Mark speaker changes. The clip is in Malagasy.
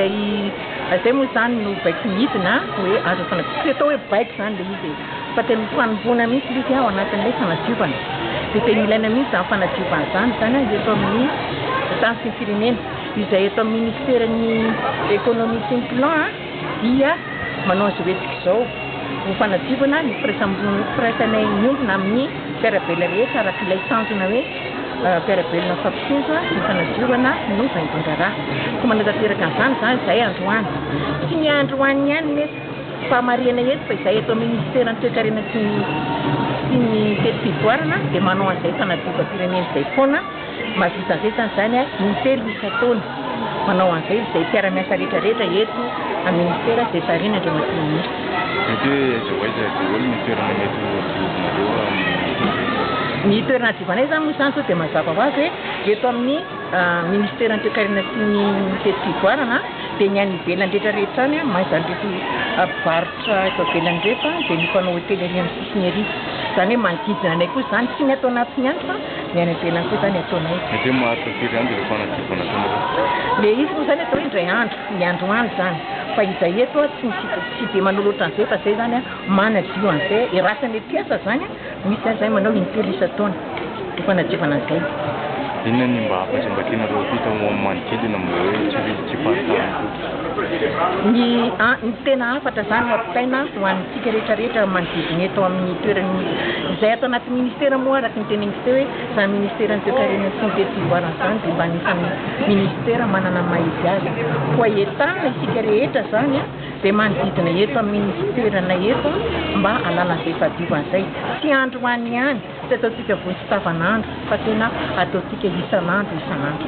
Speaker 1: Izay izay moa izany no baiko midina hoe azo fanadiovana. Tsy atao hoe baiko izany ilay izy e, fa tena fanompoana mihitsy ilay izy ao anatin'ilay fanadiovana. Dia tena ilaina mihitsy izany fanadiovana izany izany eto amin'ny tany sy ny firenena. Izay eto amin'ny ministeran'ny Économie sy ny Plan dia manao an'izao hetsika izao ho fanadiovana ny firaisanay miombona amin'ny mpiara-belona rehetra araka ilay tanjona hoe mpiara-belona mifampitsinjo ny fanadiovana no vaindohan-draharaha. Koa manatanteraka an'izany izany izahay androany. Tsy ny androany ihany nefa fa marihana eto fa izahay eto amin'ny ministeran'ny toekarena sy ny sy ny teti-pivoarana dia manao an'izay fanadiovam-pirenena izay foana. Mahavita an'izay izany izany intelo isan-taona. Manao an'izay izay mpiara-miasa rehetra rehetra eto amin'ny ministera izay tarihin' Andriamatoa Minisitra.
Speaker 2: Mety hoe aiza ho aiza daholo ny toerana mety ho diovinareo amin'ny fanadiovana?
Speaker 1: Ny toerana hadiovanay izany moa izany sao dia mazava ho azy hoe eto amin'ny ministeran'ny toekarena sy ny teti-pivoarana dia ny any ivelany rehetra rehetra any, maizan'ireto mpivarotra eto ivelany ireto dia ny mpanao hotely ery amin'ny sisiny ery. Izany hoe manodidina anay koa izany, tsy ny ato anatiny ihany fa ny any ivelany koa izany ataonay.
Speaker 2: Mety hoe maharitra firy andro ireo fanadiovana ataonareo?
Speaker 1: Ilay izy moa izany atao hoe indray andro, ny androany izany. Fa izay eto tsy tsy dia manao loatra an'izay fa izay izany manadio an'izay, irasan'ny mpiasa izany, misy izany izahay manao intelo isan-taona io fanadiovana an'izay.
Speaker 2: Inona ny mba hafatra mba tianareo hampita ho an'ny manodidina mba hoe tsy hisy tsy fahasahiran'ny loto?
Speaker 1: Ny ny tena hafatra izany ho ampitaina ho antsika rehetra rehetra manodidina eto amin'ny toeran'ny izay ato anatin'ny ministera moa araka ny teneniko teo hoe izany ministeran'ny toekarena sy ny teti-pivoarana izany dia mba anisan'ny ministera manana ny maha izy azy. Koa entanina isika rehetra izany izay manodidina eto amin'ny ministeranay eto mba hanala an'izay fahadiovana izay. Tsy androany ihany, tsy ataontsika vonjy tavanandro fa tena ataontsika isan'andro isan'andro.